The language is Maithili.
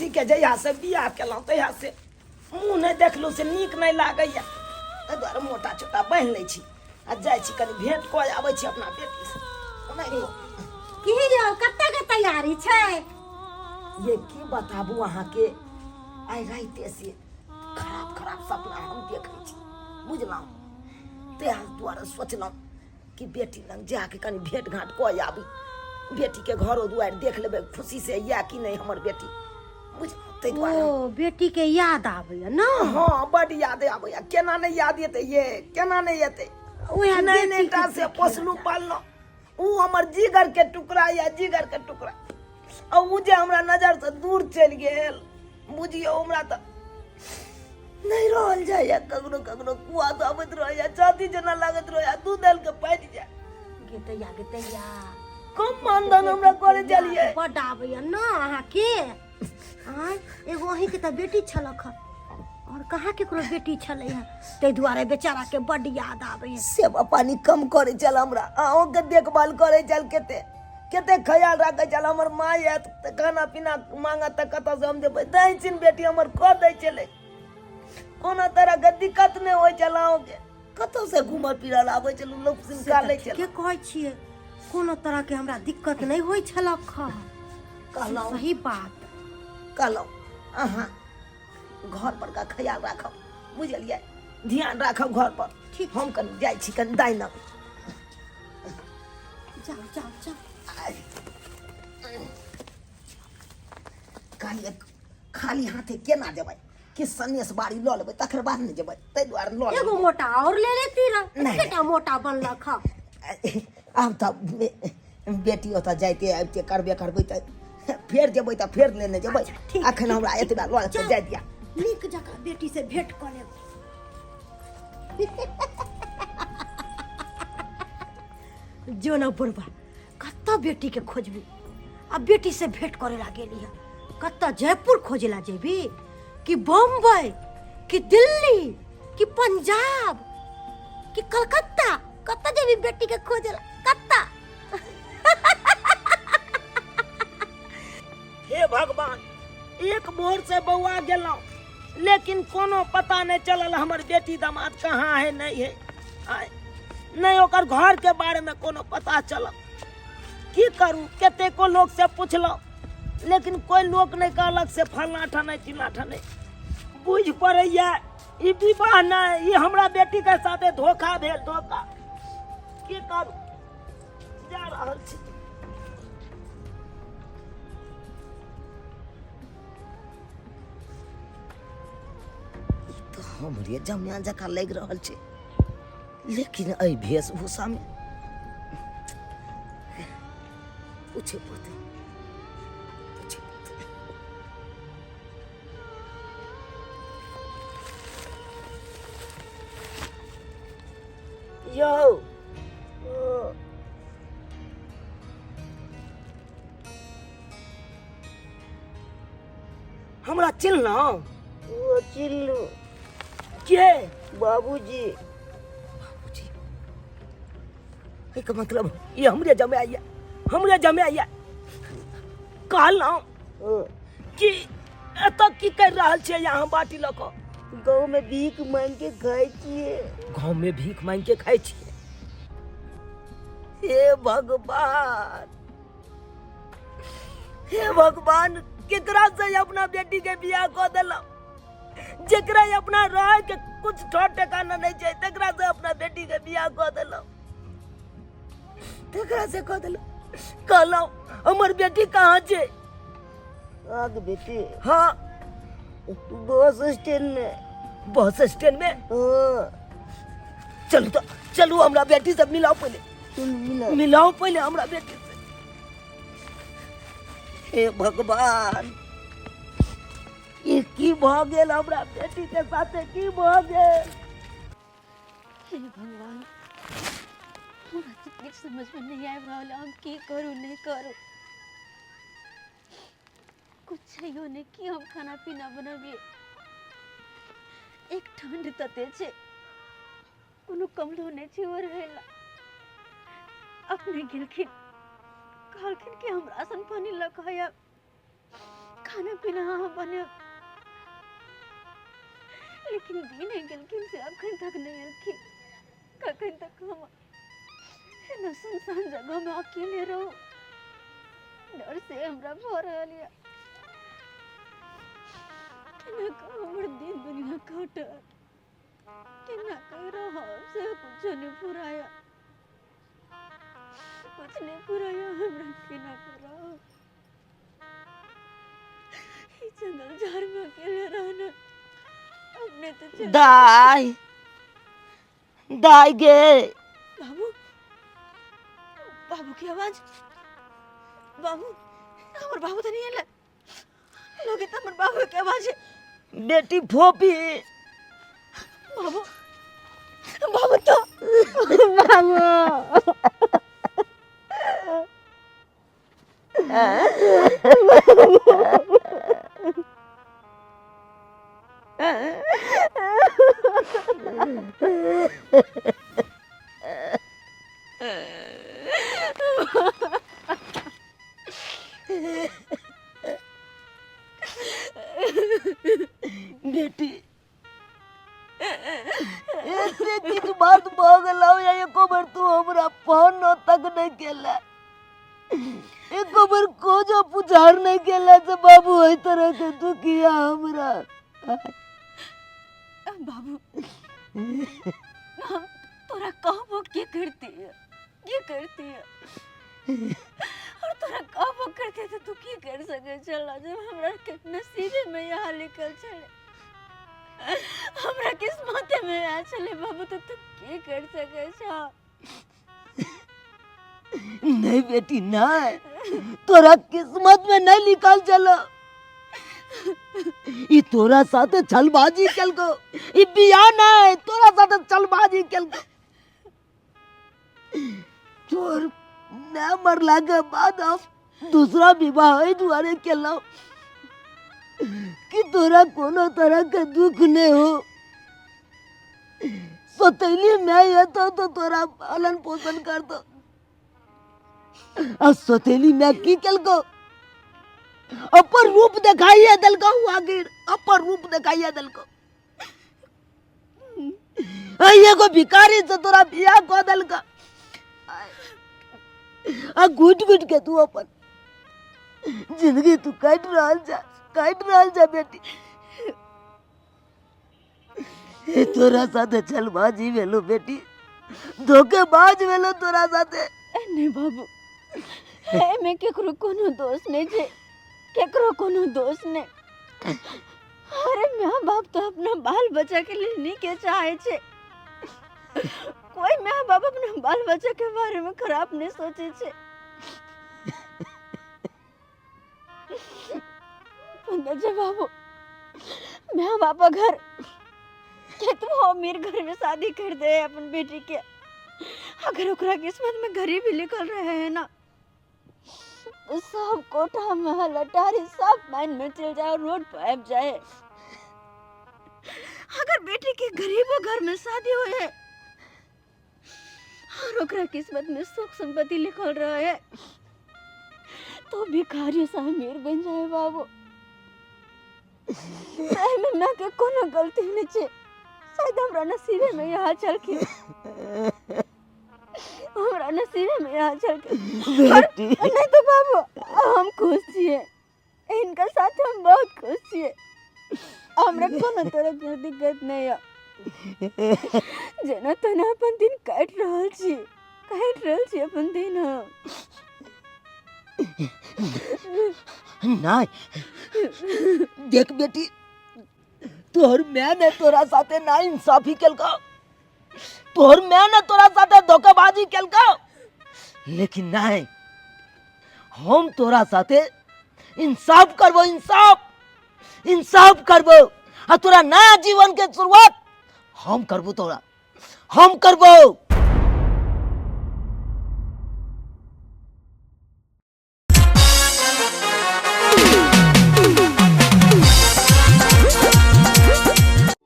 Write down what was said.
बेटीके जहियासँ बियाह केलहुँ तहियासँ मुँह नहि देखलहुँ से नीक नहि लागैए, ताहि दुआरे मोटा चोटा बान्हि लै छी आ जाइ छी कनि भेँट कऽ आबै छी अपना बेटीसँ। ओनाहितो की यौ, कतऽ के तैयारी छै? ये की बताबू अहाँके, आइ राइते से खराब खराब सपना हम देखै छी, बुझलहुँ? ताहि दुआरे सोचलहुँ कि बेटी लग जाके कनि भेंट घाँट कऽ आबी, बेटीके घरो दुआरि देख लेबै, खुशी से या कि नहि हमर बेटी, बुझलहुँ? ताहि दुआरे। ओ बेटी के याद आबैया ना? हँ, बड याद आबैया। केना नहि याद एतै ये, केना नहि एतै? ओएह नहि बेटी नहि के टा से देखे पोसलहुँ पाललहुँ, ओ हमर जिगर के टुकड़ा या जिगर के टुकड़ा, आ ओ जे हमरा नजर से दूर चलि गेल, बुझियौ हमरा तऽ नहि रहल जाइए। कखनो कखनो कुआस अबैत रहैए, छाती जेना लागैत रहैए, दूध दालि के पाटि जाय। गेतैया गेतैया, कम मानधन हमरा करे चलिए। बड आबैया ना अहाँके? आँय, एगो अहीँके तऽ बेटी छलक हँ, और कहाँ केकरो बेटी छलै हँ, ताहि दुआरे बेचारा के बड याद आबैया। सेवा पानी कम करे चल हमरा, अहूँके देखभाल करे चल, कते कते ख्याल राखे चल। हमर माय आयत तऽ खाना पीना मांगत तऽ कतऽसँ हम देबै? दही छिन बेटी हमर कऽ दै छलै, कोनो तरहके दिक्कत नहि होइ छल अहूँके। कतऽसँ घूमल फिरल आबै छलहुँ, लोक से सिनका तऽ लै छल। ठीके कहै छियै, कोनो तरहके हमरा दिक्कत नहि होइ छलक हँ। कहलहुँ सही बात कहलहुँ, अहाँ घर पर का ख्याल राखब, बुझलियै? ध्यान राखब घर पर। ठीक। हम कनि जाइ छी कनि दाइ लग। जाउ जाउ जाउ। कहलियै खाली हाथे केना जेबै, कि सनेस बाड़ी लऽ लेबै तकर बाद ने जेबै, ताहि दुआरे लऽ एगो लेबै। मोटा और ले लेती रह। नहि। एतेटा मोटा बनलक हँ। आब तऽ बेटी ओतऽ जाइते आबिते करबे करबै तऽ फेर जेबै तऽ फेर लेने जेबै। अच्छा, ठीक, अखन ठीक, हमरा ठीक। एतबा लऽ कऽ जाउ। जाय दिअ। नीक जकाँ बेटी से भेंट कऽ लेब। जो ना बुढ़बा, कतऽ बेटी के खोजबी? आ बेटी से भेंट करे ला गेली है, कतऽ जयपुर खोजे ला जेबी कि बम्बई कि दिल्ली कि पंजाब कि कलकत्ता? कतऽ जेबी बेटी के खोजे ला, कतऽ? हे भगवान, एक भोर से बौआ गेलहुँ लेकिन कोनो पता नहीं चलल हमर बेटी दामाद कहाँ है नहीं है। आय, नहीं ओकर घर के बारे में कोनो पता चलल। की करू, कतेको लोक से पुछलहुँ लेकिन कोई लोक नहीं कहलक से फलना ठा नहीं चिलना ठा नहीं। बुझि पड़ैया ई विवाह नहीं, ई हमरा बेटी के साथे धोखा भेल, धोखा। की करू, जा रहल छी। ई तऽ हमरे जमिया जकाँ लागि रहल छै, लेकिन एहि वेशभूषामे पूछे पड़तै, पूछे पड़तै। यौ, हमरा चिन्हलहुँ? ओ चिल्लू। के? बाबूजी। बाबूजी? एहिके मतलब ई हमरे जमाय यऽ, हमरे जमाय यऽ। कहलहुँ ओ कि एतऽ की करि रहल छियै अहाँ बाटी लऽ कऽ? गाँव में भीख मांग के खाइ छियै। गाँव में भीख मांगि के खाइ छियै? हे भगवान, हे भगवान, केकरा से अपना बेटी के बियाह कऽ देलहुँ? जेकरा अपना रह के कुछ ठोर ठिकाना नहीं छै तकरा से अपना बेटी के बियाह कऽ देलहुँ, तकरा से कऽ देलहुँ। कहलहुँ हमर बेटी कहाँ छै? आग बेटी? हाँ। बस स्टैंड में। बस स्टैंड में? हाँ। चलू तो चलू, हमरा बेटी से मिलाओ पहले। चलू मिलाओ। मिलाओ पहले हमरा बेटी से। हे भगवान, ई की भऽ गेल हमरा बेटी के साथे, की भऽ गेल? हे भगवान, हमरा तऽ किछु समझमे नहि आबि रहल है, हम की करू नहि करू। कुछ छैयो नहि की हम खाना पीना बनबियै। एक ठंड तते छै, कोनो कमलो नहि छै ओढ़ै ला। अपने गेलखिन, कहलखिन कि हम राशन पानी लऽ कऽ आयब। खाना पीना अहाँ बनेब। लेकिन दिन होइ गेलखिन से अखन तक नहि एलखिन। कखन तक हम एना सुनसान जगहमे अकेले रहू, डर से हमरा भऽ रहल यऽ। केना कऽ हमर दिन दुनिया कटत, केना कऽ रहब, से कुछो नहि फुराया, कुछ नहि फुराया हमरा। केना कऽ रहब ई जंगल झाड़ में अकेले रहना, अपने तो चल। दाई, दाई गे। बाबू, बाबू की आवाज। बाबू, हमर बाबू तो नहीं आयल। लोगे तो हमर बाबू के आवाज है। बेटी फोपी। बाबू, बाबू तो बाबू। बेटी, एते किछु बात भऽ गेलौ या एको बेर तू हमरा फोन तक नहि केला, एको बेर खोजो पुछार नहि केला से बाबू एहि तरह के दुखिया हमरा। बाबू, हम तोरा कहबो की करती है, की करती है? और तोरा कहबो करती तो तू की कर सके चला, जब हमरा के नसीबे में यहाँ लिखल छले, हमरा किस्मते में यहाँ छले बाबू, तो तू की कर सके छा? नहीं बेटी नहीं, तोरा किस्मत में नहीं लिखल चलो। ई तोरा साथे छलबाजी केलको, ई बियाह नहीं, तोरा साथे छलबाजी केलको। तोर न मरला के बाद हम दूसरा विवाह एहि दुआरे केलहुँ कि तोरा कोनो तरह के दुख नहीं हो। सौतेली माय हेतौ तो तोरा पालन पोषण करतौ, आ सौतेली माय की केलको? अपन रूप देखाइए देलको, आखिर अपन रूप देखाइए देलको। एगो भिखारी से तोरा बियाह कऽ देलको, आ घुटि घुटि के तू अपन जिंदगी तू काटि रहल जा, काटि रहल जा बेटी। ए तोरा साथे छलबाजी भेलो बेटी, धोखेबाज भेलो तोरा साथे। नहीं बाबू, एहिमे केकरो कोनो दोष नहीं छै, केकरो कोनो दोष नहीं। अरे माँ बाप तो अपना बाल बच्चा के लिए नीके चाहे छै, कोई माँ बाप अपना बाल बच्चा के बारे में खराब नहीं सोचे छै। पंकज बाबू, माँ बाप घर केतबो अमीर घर में शादी कर दे अपन बेटी के, अगर ओकरा किस्मत में गरीबी लिखल रहे है ना, तो सब कोठा महल अटारी सब मान में चल जाए, रोड पर आबि जाए। अगर बेटी के गरीबो घर में शादी हुए और ओकरा किस्मत में सुख संपत्ति लिखल रहे तो भिखारी से अमीर बन जाए बाबू। एहिमे माय के कोनो गलती नहीं छै, शायद हमरा नसीबे में यहाँ चल के, हमरा नसीबे में यहाँ चल के। बेटी नहीं तो बाबू हम खुश छियै, इनका साथ हम बहुत खुश छियै, हमरा कोनो तरह के दिक्कत नहीं है। जेना तेना अपन दिन काटि रहल छी, काटि रहल छी अपन दिन हम। नहीं देख बेटी, तोहर माय ने तोरा साथे ना इंसाफी केलको, तोहर माय ने तोरा साथे धोखेबाजी केलको, लेकिन नहीं, हम तोरा साथे इंसाफ करबो, इंसाफ, इंसाफ करबो, आ तोरा नया जीवन के शुरुआत हम करबो, तोरा हम करबो।